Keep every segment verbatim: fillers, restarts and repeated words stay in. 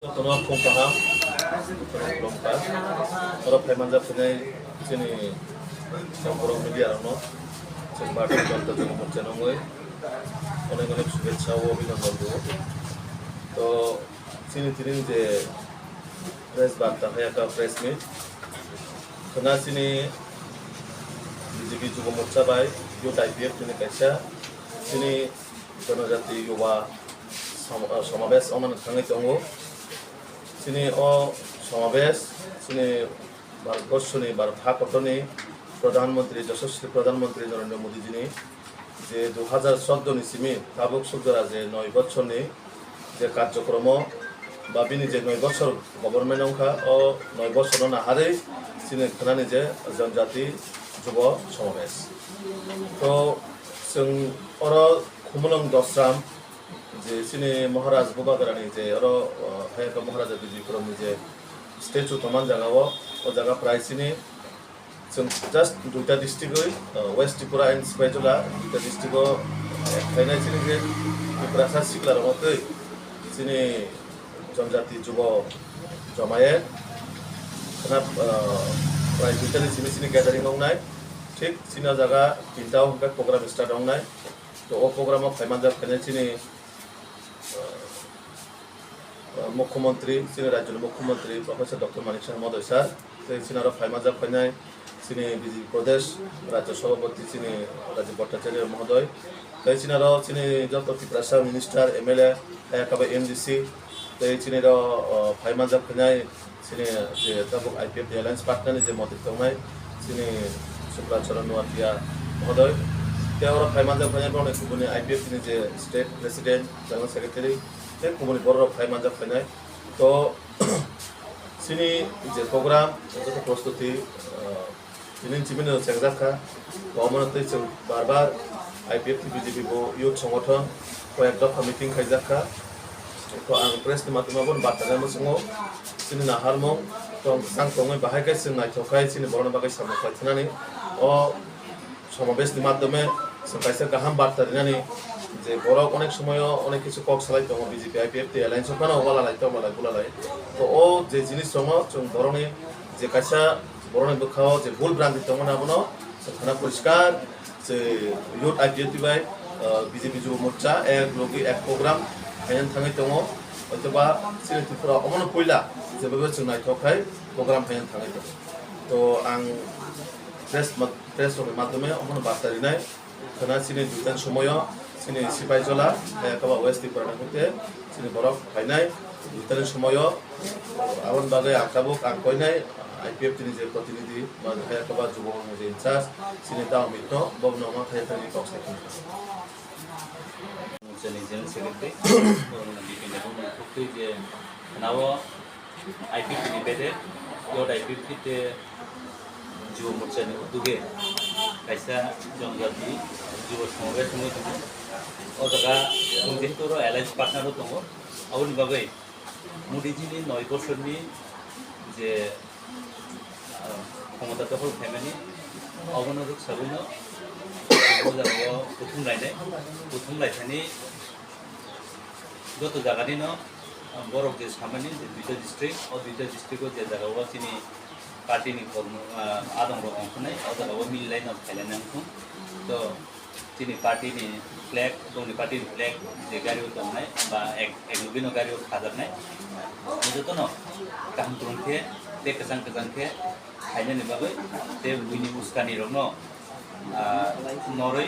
Jotono khum kaham, jotono khulumkha. Oro phaimanjak phainai chini borok media rokno, chini Bharatiya Janata Yuva Morcha nungwi onek onek shubhechha o abhinandan rwo. To chini tini je press barta hai ekta press meet. Khwna chini B J P Yuva Morcha bai Youth I P F ni kaisa chini Janajati Yuva Som-, ah, Somabesh wngmani thangwi tongo. Chini o Somabesh chini Bharatborsoni, Bharat hakotorni Pradhan Mantri, Yashaswi Pradhan Mantri Narendra Modi jini je dui hajar choudo ni simi tabuk suk jora je noi bochorni je karjokromo ba bini je noi bochor government wngkha, o noi bochorno naharwi chini khwnani je Janajati Yuva Somabesh. To chwng oro Khumulwng Dosram je chini Maharaj Bubagrani je oro, o, Hayaka Maharaja Bijay Khurumni je statue tongmani jaga o, o jaga prai chini chwng just duita district oi, o, West Tripura and Sipaijala duita district o, eh, khainai chini je Tiprasa sikla rokno twi chini Janajati Yuva Jamaat khwna, o, prai duita ni simi chini gathering wngnai, thik chini o jaga tinta o hwnkhe program start wngnai. To o program o phaimanjak phainai chini, uh, uh, Mukhyamantri, chini rajyoni Mukhyamantri Professor Doctor Manik Saha Mohodoy sir, tei chini aro phaimanjak phainai chini B J P Pradesh Rajya Sabhapati chini Rajiv Bhattacharya Mohodoy, tei chini aro chini joto Tiprasa Minister, M L A, hai khe bai M D C, tei chini aro, uh, phaimanjak phainai chini je tabuk I P F ni alliance partner ni je mantri tongnai chini Supracharan Noatia Mohodoy, tei oro phaimanjak phainai borokni kubuni I P F ni je state president, general secretary, tei kubuni borok rok phaimanjak phainai. To chini je program joto prostuti, ah, Tini chimino chengjak kha, omono tei chwng bar bar I P F T B J P bo youth songothon koyak dopha meeting khaijak kha. To ang press ni matima bono barta nai muchungo, chini naharmung tong kwchang tongwi bahai khe chwng naithok khai chini borokni bagwi samung khlai thanani o somabesh ni madhyome chwng kaisa kaham barta rinani je borok onek somoyo onek kisu kok salai tongo B J P I P F T alliance o phano wala lai tong wala bula lai. To o je jinis tongo chwng borokni je kaisa borokni bwkhao je bul bhranti tongmani abono chwng khana poriskar je youth I P F T bai, ah, B J P Yuva Morcha ek logi ek program khaina thangwi tongo, hoitoba chini Tripura omono puila jebabe chwng naithok khai program khaina thangwi tongo. To ang press ma-, press rokni madhyome omono barta rinai. Khwna chini duitani somoyo chini Sipaijala, eh, kaba West Tripura ni hoite chini borok phainai duitani somoyo. Aboni bagwi ang tabuk ang koinai I P F T ni je protinidhi ba hai kaba Yuba Morcha ni je in charge chini Dao Mitno, bono ma thai thani kok sai khna. Chini General Secretary, bono bipin da bono thukwi je khwnao I P F T ni bede, yod I P F T te Yuba Morcha ni uduge kaisa Janajati Yuba Somabesh wngwi tongo. O jaga chwng jehetu oro alliance partner o tongo, aboni bagwi Modi ji ni noi bosorni je, ah, khomota dokhol khaimani, obono rwk sagwino o jagao kuthum lainai, kuthum laithani joto jaganino, ah, borok je samani je duita district, o duita district o je jagao chini party ni kormo, ah, adongrok ongkhornai, o jagao mil laino khailai nang thung. To chini party ni flag, bongni party ni flag je gari o tongnai ba ek, ek logino gari o khajaknai, jotono kaham kwrwng khe tei kwchang kwchang khe khainani bagwi tei buini uskani rokno, ah, norwi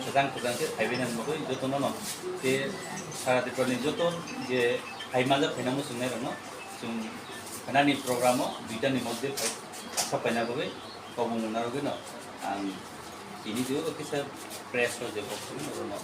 kwchang kwchang khe phaibainani bagwi jotono no tei sara Tripura ni joto je phai manjak phaina muchungnai rokno chwng khanani program o duita ni moddhe phai sak paina bagwi kobong narwgwi no ang tini jio kisa press o je kok simi norok no.